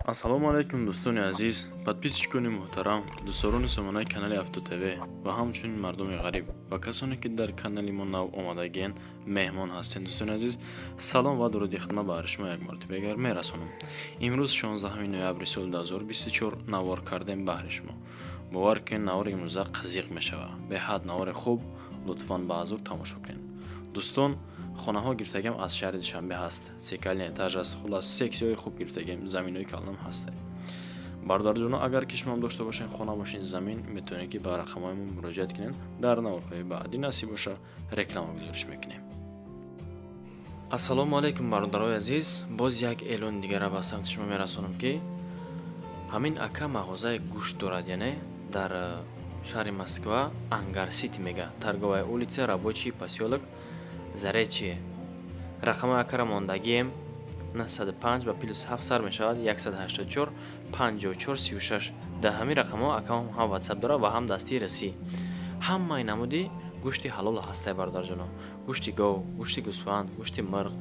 Ассалому алайкум, дӯстони азиз, подписчикони муҳтарам, дӯстдорони сомонаи канали Авто ТВ ва ҳамчунин мардуми ғариб ва касоне, ки дар канали мо нав омадагиен, меҳмон ҳастед. Дӯстони азиз, салом ва дуруди хидмат ба ҳар шумо як маротиба дигар мерасонам. Имрӯз 16 ноябри соли 2024 навор кардем баҳри шумо. Бовар кунед, навори имрӯза қызиқ мешавад. Беҳад навори хуб, лутфан ба ҳазур тамошо кунед. Дӯстон, хонаҳо гирифтагиам аз шаҳри Душанбе ҳаст, цокольный этаж аст, хулас, секцияҳои хуб гирифтагиам, заминҳои калонам ҳаст. Бародарҷоно, агар ки шумоам дошта бошед хона, бошед, замин, метавонед, ки ба рақамҳои мо муроҷиат кунед. Дар наворҳои баъдӣ, насиб боша, реклама гузориш мекунем. Ассалому алайкум, бародарои азиз! Боз як эълони дигара ба самти шумо мерасонам, ки ҳамин ака мағозаи гӯшт дорад, яъне дар шаҳри Москва, Ангар Сити мега, Торговая улица, Рабочий посёлок, Заречье. Рақамҳои акара мондагием: 905 ба +7 сар мешавад, 184 54 36. Дар ҳамин рақамҳо акам ҳам ватсап дорад ва ҳам дастии расӣ. Ҳамаи намуди гӯшти ҳалол ҳастай, бародарҷоно: гӯшти гов, гӯшти гӯсфанд, гӯшти мирғ.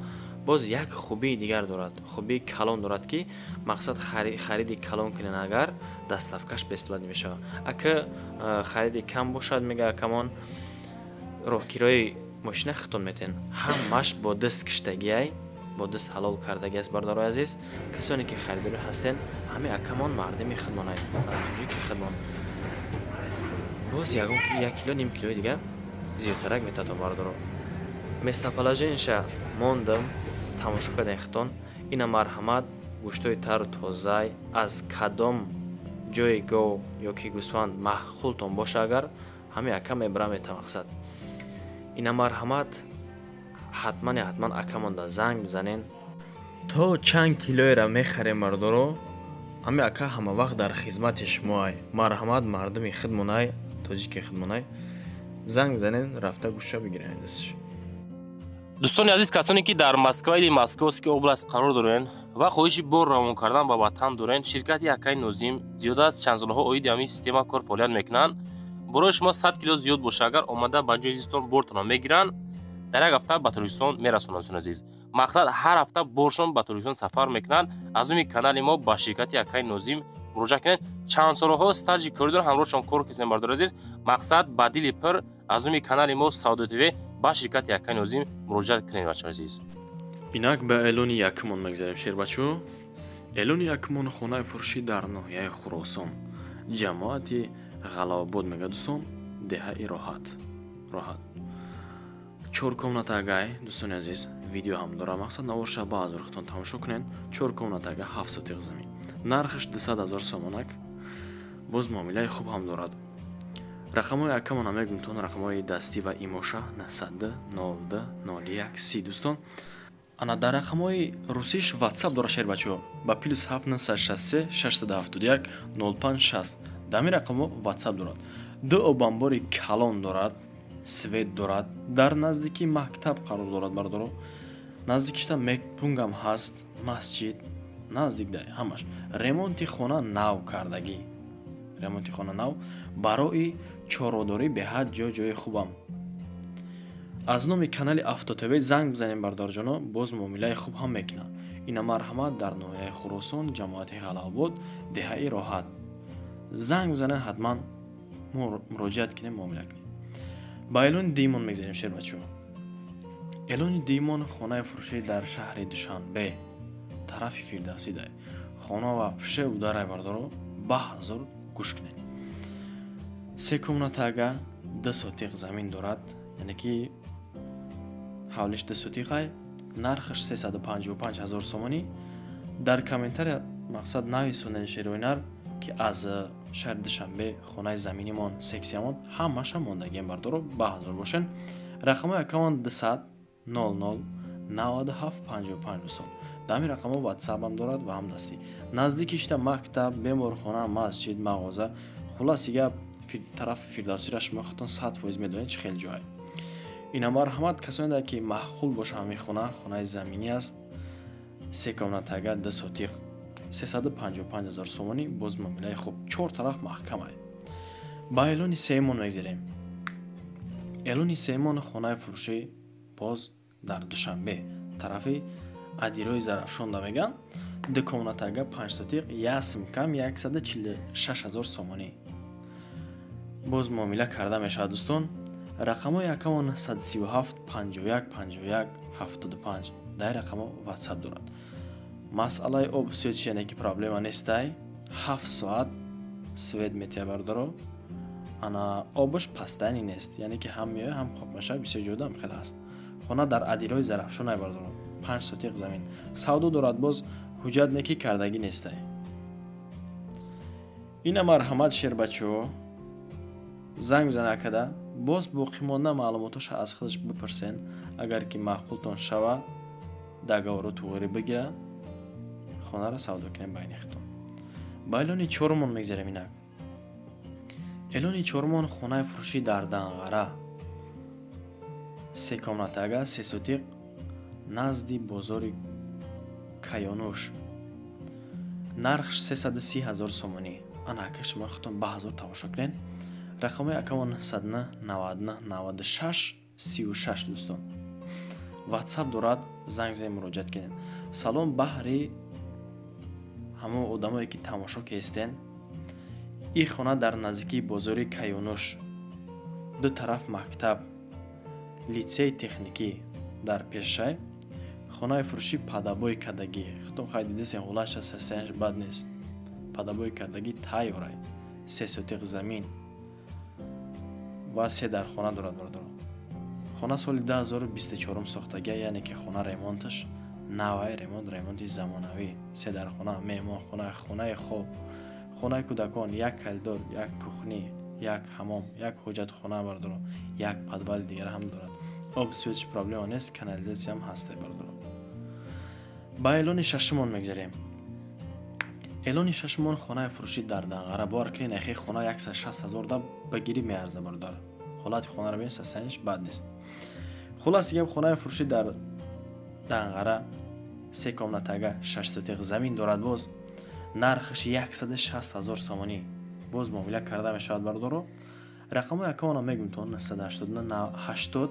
Боз як хубии дигар дорад, хубии калон дорад, ки мақсад хариди калон кунен агар, доставкаш бесплатный мешавад. Ака хариди кам бошад, мега акамон, роҳкирои мошина хитон метен. Ҳамаш бо даст киштагиай, бо даст ҳалол кардагиаст. Бародарои азиз, касоне ки харидорӣ ҳастен, ҳамин акамон мардими хидмонай, аз тоҷики хидмон. Боз ягон як кило, ним килои дига зиёдтарак метатон. Бародаро, местоположениеша мондам, тамошо кардем хитон. Ина марҳамат, гӯштҳои тару тозай. Аз кадом ҷои гов ё ки гӯсфанд маъқултон боша агар, ҳамин ака мебара мета. Мақсад, ина марҳамат, ҳатмане ҳатман акамонда занг бизанен. То чанд килоеро мехарем, бародаро, ҳамин ака ҳама вақт дар хизмати шумоай. Марҳамат, мардуми хидмонай, тоҷики хидмонай, занг бизанен, рафта гӯша бигирен дастш. Дӯстони азиз, касоне ки дар Москва или Московский область қарор дорен ва хоҳиши бор равон кардан ба ватан дорен, ширкати акаи Нозим зиёда аз чанд солҳо оиди ҳамин система кор фаъолият мекунанд. Борои шумо 100 кило зиёд боша агар, омада ба ҷои зистон бортонро мегиранд, дар як ҳафта ба Тоҷикистон мерасонанд. Дӯстони азиз, мақсад, ҳар ҳафта боршон ба Тоҷикистон сафар мекунанд. Аз номи канали мо ба ширкати акаи Нозим муроҷиат кунед. Чанд солҳо стажи корӣ доранд, ҳамроҳшон кор кардем. Бародари азиз, мақсад, ба дили пир аз номи канали мо Савдо ТВ ба ширкати акаи Нозим муроҷиат кунед, бачаҳои азиз. Инак ба эълони якумон мегзарем, шербачо. Эълони якумон: хонаи фурӯшӣ дар ноҳияи Хуросон, ҷамоати Ғалаобод мега, дӯстон, деҳаи Роҳат, чор комната агай. Дӯстони азиз, видео ҳам дора, мақсад, наворша ба ҳазорхитон тамошо кунед. Чор комната ага, 7 сотиқ замин, нархаш 200 000 сомонак. Боз муомилаи хуб ҳам дорад. Рақамҳои акамона мегумтон, рақамҳои дастӣ ва имоша: 902 02 01 30. Дӯстон, ана дар рақамҳои русиш ватсап дора, шербачаҳо, ба +7 963 671 05 60. Дар ҳамин рақамҳо ватсап дорад. Ду обамбори калон дорад, свет дорад, дар наздикии мактаб қарор дорад. Бародаро, наздикишта медпунктам ҳаст, масҷид наздик да ҳамаш. Ремонти хона нав кардагӣ, ремонти хона нав, барои чорводорӣ беҳад ҷои хубам. Аз номи канали Авто ТВ занг бизанем, бародарҷоно, боз муомилаи хуб ҳам мекунад. Ина марҳамат, дар ноҳияи Хуросон, ҷамоати Ғалаобод, деҳаи Роҳат. Занг бизанед ҳатман, муроҷиат кунем, муомила кунем. Ба эълони дуюмон мегзарем, шербачо. Эълони дуюмон: хонаи фурӯшӣ дар шаҳри Душанбе, тарафи Фирдавсӣ дай. Хона вообще ударай, бардоро, ба ҳазор гӯш кунед. Се комната ага, 2 сотиқ замин дорад, яъне ки ҳавлиш 2 сотиқай. Нархаш 355 ҳазор сомонӣ. Дар комментария, мақсад, нависонед, шероинар, ки аз шаҳри Душанбе хонаи заминимон, сексиямон ҳамаша мондагием. Бардоро, ба ҳазор бошен. Рақамҳои акамон: 200 00 97 55. Дӯстон, дар ҳамин рақамҳо ватсапам дорад ва ҳам дастӣ. Наздикишта мактаб, беморхона, масҷид, мағоза. Хулоси гап, тарафи Фирдавсира шумо худтон 100% медонед, чӣ хел ҷой. Ина марҳамат, касоне ки маъқул боша ҳамин хона, хонаи заминӣ аст, се комнатага, 2 сотиқ, 355 ҳазор сомонӣ, боз муомилаи хуб, чор тараф маҳкамай. Ба эълони сеюмон мегзарем. Эълони сеюмон: хонаи фурӯшӣ боз дар Душанбе, тарафи Адирои Зарафшонда меган. Ду комнатага, 5 сотиқ, ясм кам 146 ҳазор сомонӣ. Боз муомила карда мешавад, дӯстон. Рақамҳои акамон 937 51 51 75, дар рақамҳо WhatsApp дорад. Масъалаи об, свет, яъне ки проблема нестай, 7 соат свет метия, бародаро. Ана обаш пастани нест, яъне ки ҳам меояд, ҳам хок мешавад, бисёр ҷода хеле аст. Хона дар адилои Зарафшонай, бародаро, 5 сотиқ замин. Савдо дорад, боз ҳуҷҷат не ки кардагӣ нестай. Ина марҳамат, шербачаҳо, занг бизан акада, боз боқимонда маълумотоша аз худаш бипурсен. Агар ки маъқултон шава, договору туғрӣ бигира, хонаро савдо кунем байни худтон. Ба эълони чорумон мегзарем инак. Эълони чорумон хонаи фурӯшӣ дар Данғара, се комнатага, се сотиқ, назди бозори Каёнуш. Нарх 330 ҳазор сомонӣ. Ана ака, шумо худтон ба ҳазор тамошо кунед. Рақамҳои акамон 999 99 96 36, дӯстон. WhatsApp дорад, занг зани, муроҷиат кунед. Салом баҳри ҳамон одамое ки тамошо кестен. Ин хона дар наздикии бозори Каюнуш, ду тараф мактаб, литсеи техникӣ дар пешай. Хонаи фурӯшӣ падабои кардагӣ. Худтон хай дидесен, ҳолатша, состояниеш бад нест. Падабои кардагӣ тайёрай. Се сотиқ замин ва се дархона дорад, бародаро. Хона соли 2024 сохтагия, яъне ки хона ремонташ навай, ремонт, ремонти замонавӣ. Се дархона, меҳмонхона, хонаи хоб, хонаи кӯдакон, як коридор, як кухня, як ҳамом, як ҳоҷатхона, бародаро, як подвали дигар ҳам дорад. Об, светш проблема нест, канализатсиям ҳаста, бародаро. Ба эълони шашумон мегзарем. Эълони шашумон хонаи фурӯшӣ дар Данғара. Бовар кунед, нахи хона 160 ҳазор да ба гирӣ меарза, бародар. Ҳолати хонаро бинед, состояниеш бад нест. Хулоси гап, хонаи фурӯшӣ дар Данғара, се комнатага, 6 сотиқ замин дорад боз. Нархаш 160 ҳазор сомонӣ. Боз муомила карда мешавад, бародаро. Рақамҳои акамона мегӯм то 989 80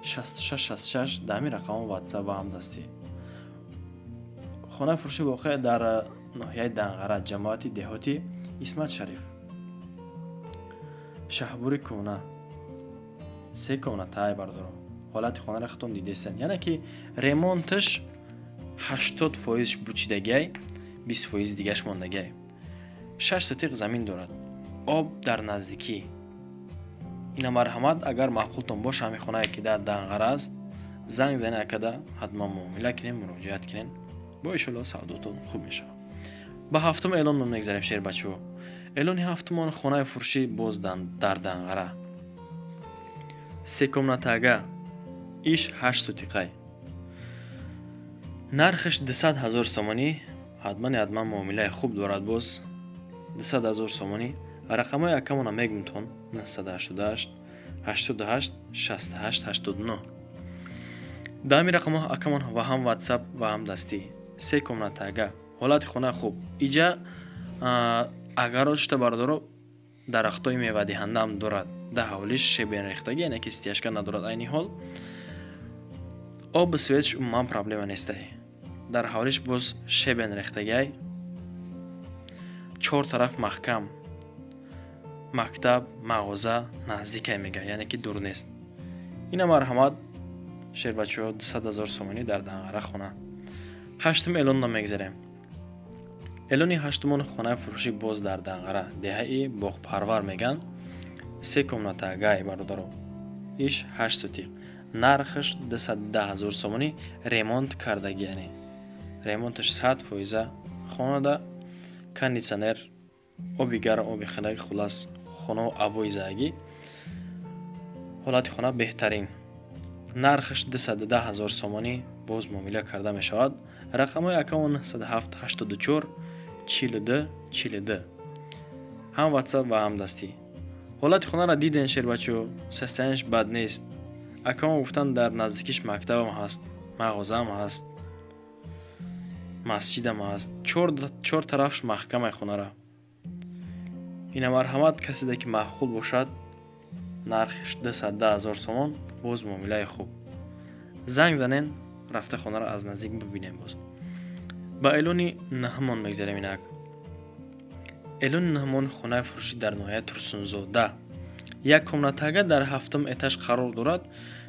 66 66, дар ҳамин рақамҳо WhatsApp ва ҳамдастӣ. Хонаи фурӯшӣ воқеъ дар ноҳияи Данғара, ҷамоати деҳоти Исмат Шариф. Шаҳбури кӯҳна. Се комнатаи, бародаро. Ҳолати хонаро худтон дидестен. Яъне ки ремонташ 80% бучидагиай, 20% дигаш мондагиай. 6 сотиқ замин дорад. Об дар наздикӣ. Ина марҳамат, агар маъқултон боша, ҳамин хонае ки дар Данғара аст, занг занед акада, ҳатман муомила кунед, муроҷиат кунед. Бо иншоалло савдотон хуб мешавад. Ба ҳафтум эълонмон мегзарем, шербачаҳо. Эълони ҳафтумон хонаи фурӯшӣ боз дар Данғара. Се комнатага, иш 8 сотиқай. Нархаш 200 ҳазор сомонӣ. Ҳатман ҳатман муомилаи хуб дорад боз. 200 ҳазор сомонӣ. Рақамҳои акамона мегӯмтон 988 88 68 89. Дар ҳамин рақамҳо акамон ва ҳам WhatsApp ва ҳам дастӣ. Се комнатага. Ҳолати хона хуб. Иҷа агарот шуда, бародаро, дарахтҳои мевадиҳандаам дорад. Дар ҳавлиш щебень рехтагӣ, яъне ки стяжка надорад айни ҳол. Об, светш умуман проблема нестай. Дар ҳавлиш боз щебень рехтагиай. Чор тараф маҳкам. Мактаб, мағоза наздикай мега, яъне ки дур нест. Ина марҳамат, шербачаҳо, 200 ҳазор сомонӣ дар Данғара хона. Ҳаштум эълонро мегзарем. Эълони ҳаштумон хонаи фурӯшӣ боз дар Данғара, деҳаи Боғпарвар меган. Се комнатагай, бародаро. Иш 8 сотиқ. Нархаш 210 ҳазор сомонӣ, ремонт кардагӣ, яъне ремонташ 100%. Хонада кондитсионер, оби гарм, оби хунак, хулас хона обои загӣ. Ҳолати хона беҳтарин. Нархаш 210 ҳазор сомонӣ, боз муомила карда мешавад. Рақамҳои акамон 907 84 42 42. Ҳам WhatsApp ва ҳам дастӣ. Ҳолати хонаро диден, шербачаҳо, состояниеш бад нест. Акамон гуфтанд, дар наздикиш мактабам ҳаст, мағозаам ҳаст, масҷидам ҳаст. Чор тарафш маҳкамай хонара. Ина марҳамат, каседе ки маъқул бошад, нархш 210 ҳазор сомон, боз муомилаи хуб. Занг занен, рафта хонаро аз наздик бибинем боз. Ба эълони наҳмон мегзарем инак. Эълони наҳмон хонаи фурӯшӣ дар ноҳияи Турсунзода. Як комнатага дар ҳафтум этаж қарор дорад,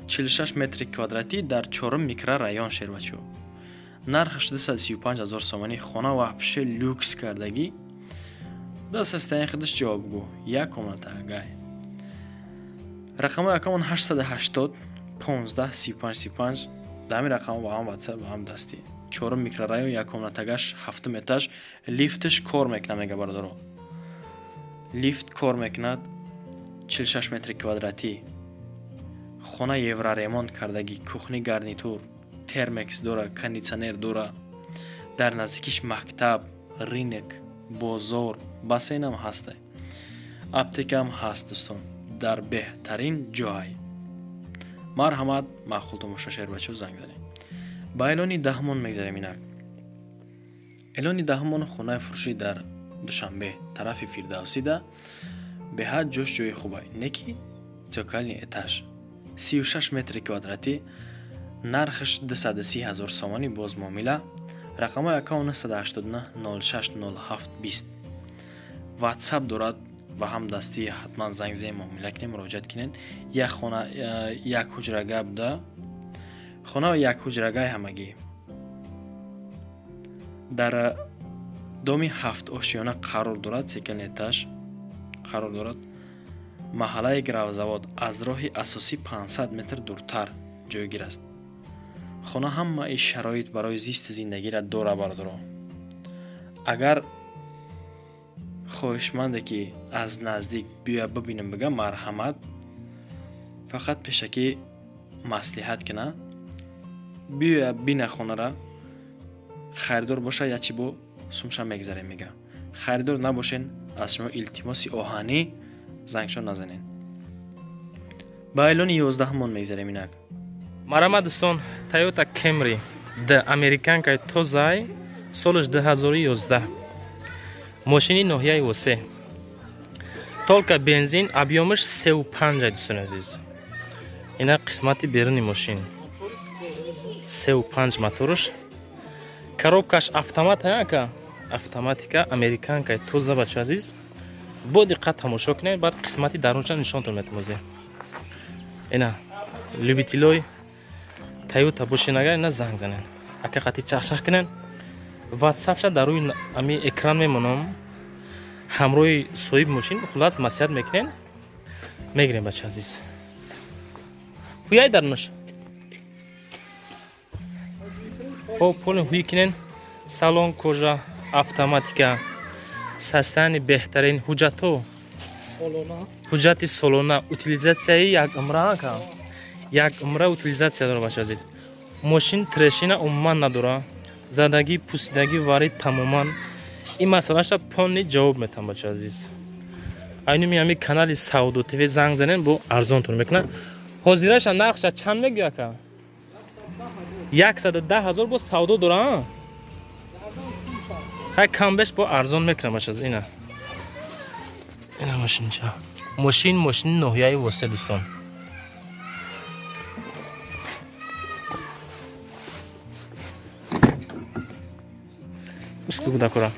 46 метри квадратӣ дар чорум микрорайон шербачо. Нархаш 235 ҳазор сомонӣ. Хона вообще люкс кардагӣ. Да состояние худаш ҷавобгӯ. Як комнатагай. Рақамҳои акамон 880 15 35 35. Дар ҳамин рақамҳо ба ҳам WhatsApp, ба ҳам дастӣ. Чорум микрорайон, як комнатагаш, ҳафтум этаж, лифтш кор мекунад, мега бародаро. Лифт кор мекунад, 46 метри квадратӣ. Хона евроремонт кардагӣ, кухни гарнитур, термекс дора, кондитсионер дора. Дар наздикиш мактаб, рынок, бозор, бассейнам ҳаст, аптекаам ҳаст дӯстон. Дар беҳтарин ҷой. Марҳамат, маъқул тамоша шербачо, занг занед. Ба эълони даҳмон мегзарем инак. Эълони даҳмон хонаи фурӯшӣ дар Душанбе, тарафи Фирдавсида. Беҳад ҷош ҷои хубай, неки цокольный этаж, 36 метри квадратӣ, нархаш 230 ҳазор сомонӣ, боз муомила. Рақамҳои аккаунт 989 06 07 20. WhatsApp дорад ва ҳам дастӣ, ҳатман занг занед, муомила кунед, муроҷиат кунед. Як хона як ҳуҷрага буда, хона як ҳуҷрагаи ҳамагӣ. Дар доми ҳафт ошиёна қарор дорад, цокольный этаж қарор дорад. Маҳаллаи Гравзавод, аз роҳи асосӣ 500 метр дуртар ҷойгир аст. Хона ҳамаи шароит барои зисти зиндагиро дора бародаро. Агар хоҳишманде ки аз наздик биёя бибинем бига, марҳамат, фақат пешакӣ маслиҳат кина, биёя бина хонара, харидор боша ячи бо сумша мегзарем мега. Харидор набошен, аз шумо илтимоси оҳанӣ, зангшон назанед. Ба эълони 11 мегзарем инак. Марҳамат дӯстон, Toyota Camry Д американкаи тозай, солаш 2011. Мошини ноҳияи Восе. Только бензин, объёмаш 3,5 дӯстони азиз. Ина қисмати беруни мошин. 3,5 моторш. Коробкаш автомат ака, автоматика американкаи тоза бача азиз. Бо диққат тамошо кунед, баъд қисмати дарунша нишонтон метам озе. Ина любителой Toyota бошен агар, ина занг занен. Ака қати чахчах кунен. WhatsApp-ша дар рӯи ами экран мемонам. Ҳамроҳи соҳиби мошин хулас маслиҳат мекунен. Мегирем бача азиз. Ҳуяй дарунаш. Хоб полин ҳуй кунен. Салон кожа, автоматика. Состояние беҳтарин, ҳуҷҷатҳо. Ҳуҷҷати солона, утилизатсияи як умра ака. Як умра утилизатсия дора бача азиз. Мошин трешина умуман надора. Задагӣ, пусидагӣ варид тамоман. Ин масъалаша полни ҷавоб метам бача азиз. Айнуми ҳами канали Савдо ТВ занг занен, бо арзонтон мекунад. Ҳозираша нархша чанд мегӯя ака? 110 ҳазор бо савдо дора. Хай камбеш бо арзон мекунам бача азиз. Ина. Ина мошинча. Мошин мошини ноҳияи Восе дӯстон. Уски кудакора.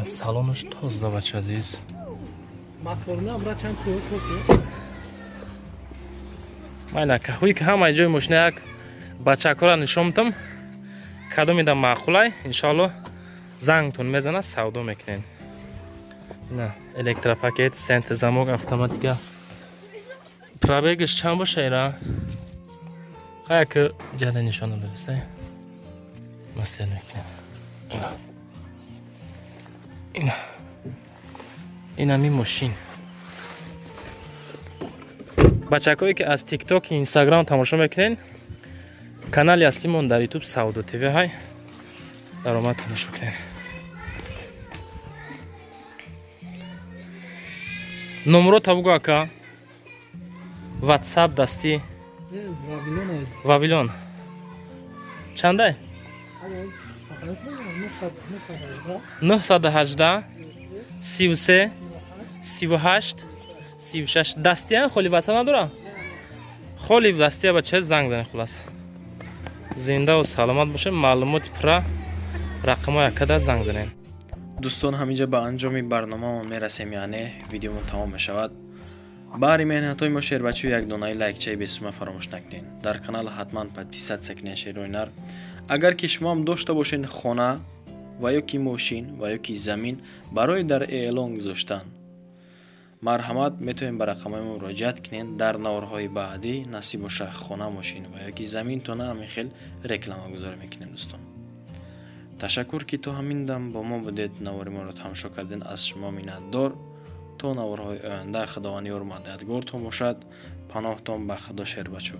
Салонаш тоза бача азиз. Майна ҳуй ки ҳамаи ҷои мошина як бачакора нишон метам. Кадомида маъқулай, иншоалло зангтон мезана, савдо мекунем. Ина электропакет, центр замок, автоматика. Пробегаш чанд боша ира? Хая ки ҷада нишона дористай. Маслиҳат мекунем. Ина. Ина ми мошин. Бачакое ки аз TikTok и Instagram тамошо мекунен, канали аслимон дар YouTube Савдо ТВ ҳай. Даромад тамошо кунен. Номро табугу ака. WhatsApp дасти. Вавилон. Чандай? 918 33 38 36. Дастиян холи WhatsApp надора? Холи дастия бача занг занед хулас. Зиндаву саломат бошед. Маълумоти пурра рақамҳои акада занг занед. Дӯстон, ҳаминҷа ба анҷоми барномаамон мерасем, яъне видеомон тамом мешавад. Баҳри меҳнатҳои мо, шербачӯ, як донаи лайкчаи бесума фаромӯш накунед. Дар канал ҳатман подписаться кунед, шерои нар. Агар ки шумоам дошта бошед хона ва ё ки мошин ва ё ки замин барои дар эълон гузоштан, марҳамат, метавонед ба рақамҳои мо муроҷиат кунед. Дар наворҳои баъдӣ, насиб боша, хона, мошин ва ё ки заминтона ҳамин хел рекламагузорӣ мекунем. Дӯстон, ташаккур, ки то ҳамин дам бо мо будед, навори моро тамошо кардед. Аз шумо миннатдор. То наворҳои оянда, Худованд ёру мададгортон бошад. Паноҳтон ба Худо, шербачӯ.